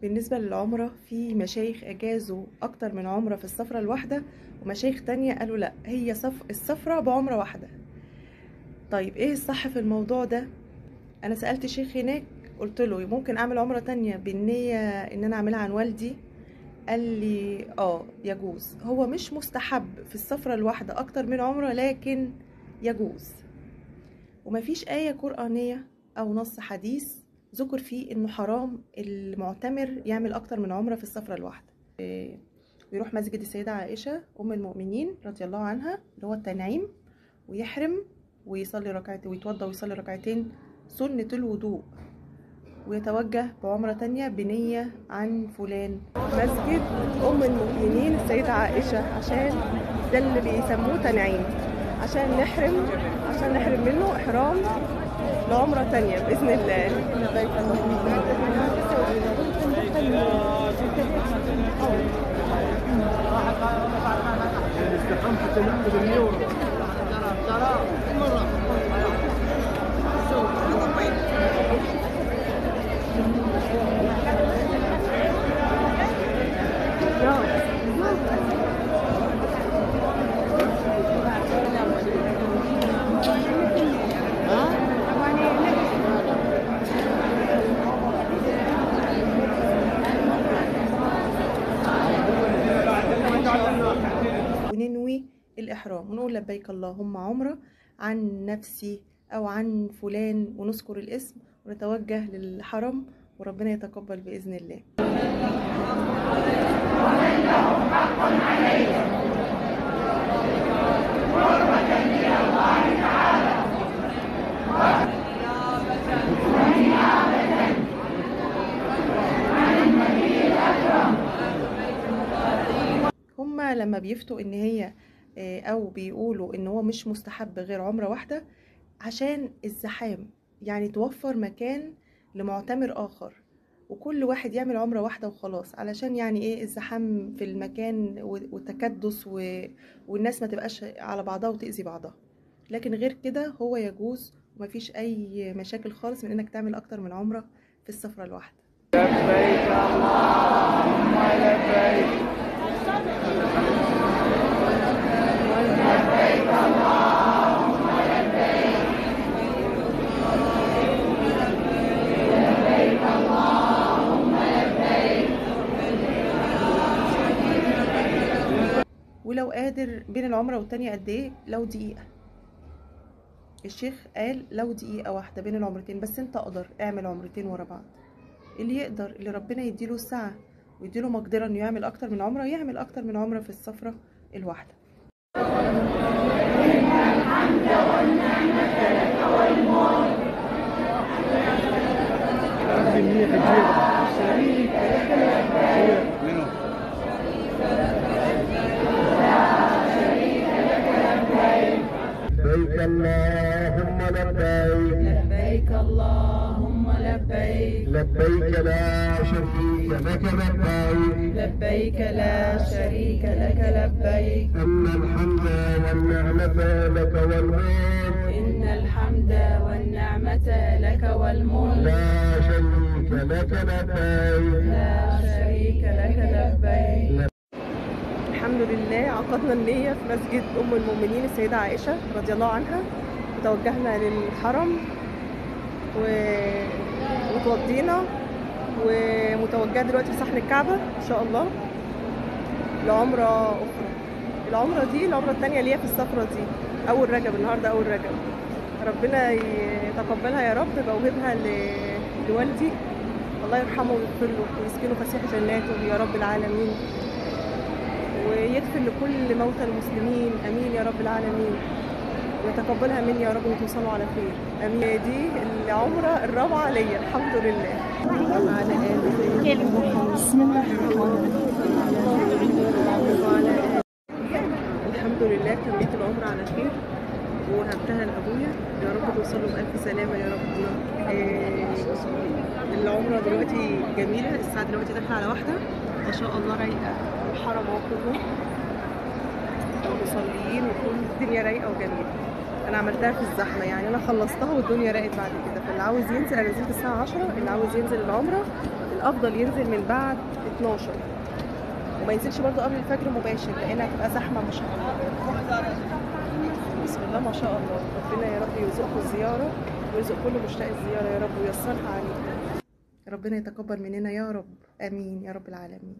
بالنسبة للعمرة في مشايخ أجازوا أكتر من عمرة في السفرة الواحدة، ومشايخ تانية قالوا لا، هي السفرة بعمرة واحدة. طيب ايه الصح في الموضوع ده؟ أنا سألت شيخ هناك، قلت له ممكن أعمل عمرة تانية بالنية إن أنا أعملها عن والدي؟ قال لي اه يجوز، هو مش مستحب في السفرة الواحدة أكتر من عمرة، لكن يجوز. ومفيش آية قرآنية أو نص حديث ذكر فيه إنه حرام المعتمر يعمل أكتر من عمرة في السفرة الواحدة. ويروح مسجد السيدة عائشة أم المؤمنين رضي الله عنها اللي هو التنعيم، ويحرم ويصلي ركعتين ويتوضى ويصلي ركعتين سنة الوضوء، ويتوجه بعمرة تانية بنية عن فلان. مسجد أم المؤمنين السيدة عائشة، عشان ده اللي بيسموه تنعيم، عشان نحرم منه إحرام لعمرة تانية بإذن الله. وننوي الإحرام ونقول لبيك اللهم عمرة عن نفسي أو عن فلان، ونذكر الاسم ونتوجه للحرم، وربنا يتقبل بإذن الله. هما لما بيفتوا ان هي او بيقولوا ان هو مش مستحب غير عمرة واحدة عشان الزحام، يعني توفر مكان لمعتمر اخر، وكل واحد يعمل عمرة واحدة وخلاص، علشان يعني ايه الزحام في المكان والتكدس والناس ما تبقاش على بعضها وتأذي بعضها. لكن غير كده هو يجوز ومفيش اي مشاكل خالص من انك تعمل اكتر من عمرة في السفرة الواحدة. لبيك اللهم لبيك، لبيك اللهم لبيك، لبيك اللهم لبيك. ولو قادر بين العمرة والتانية قد ايه؟ لو دقيقة. الشيخ قال لو دقيقة واحدة بين العمرتين، بس انت اقدر اعمل عمرتين ورا بعض. اللي يقدر، اللي ربنا يديله السعة ويديله مقدرة انه يعمل اكتر من عمرة، يعمل اكتر من عمرة في السفرة الواحدة. لبيك اللهم لبيك، لبيك اللهم لبيك، لبيك لا شريك لك لبيك، لبيك لا شريك لك لبيك، إن الحمد والنعمة لك والملك، إن الحمد والنعمة لك والملك، لا شريك لك لبيك، لا شريك لك لبيك. الحمد لله عقدنا النية في مسجد أم المؤمنين السيدة عائشة رضي الله عنها، وتوجهنا للحرم وتوضينا، ومتوجهة دلوقتي لصحن الكعبة إن شاء الله لعمرة أخرى. العمرة دي العمرة التانية ليا في السفرة دي، أول رجب النهاردة، أول رجب، ربنا يتقبلها يا رب. بوهبها لوالدي الله يرحمه ويغفر له ويسكنه فسيح جناته يا رب العالمين، ويغفر لكل موتى المسلمين، امين يا رب العالمين، ويتقبلها مني يا رب وتوصلوا على خير، امين. دي العمرة الرابعة ليا الحمد لله. وعلى آله بسم الله الرحمن الرحيم. الحمد لله تميت العمرة على خير ووهبتها لابويا، يا رب توصلوا بألف سلامه يا رب. العمرة دلوقتي جميلة، الساعة دلوقتي داخله على واحدة، ما شاء الله رايقة، الحرم اهو كله ومصليين وكل الدنيا رايقة وجميلة. انا عملتها في الزحمة، يعني انا خلصتها والدنيا راقت بعد كده. فاللي عاوز ينزل، انا نزلت الساعة 10، اللي عاوز ينزل العمرة الافضل ينزل من بعد 12، وما ينزلش برضو قبل الفجر مباشر لان هتبقى زحمة ما شاء الله. بسم الله ما شاء الله، ربنا يا رب يرزقكم الزيارة ويرزق كل مشتاق الزيارة يا رب وييسرها عليكم. ربنا يتقبل مننا يا رب، امين يا رب العالمين.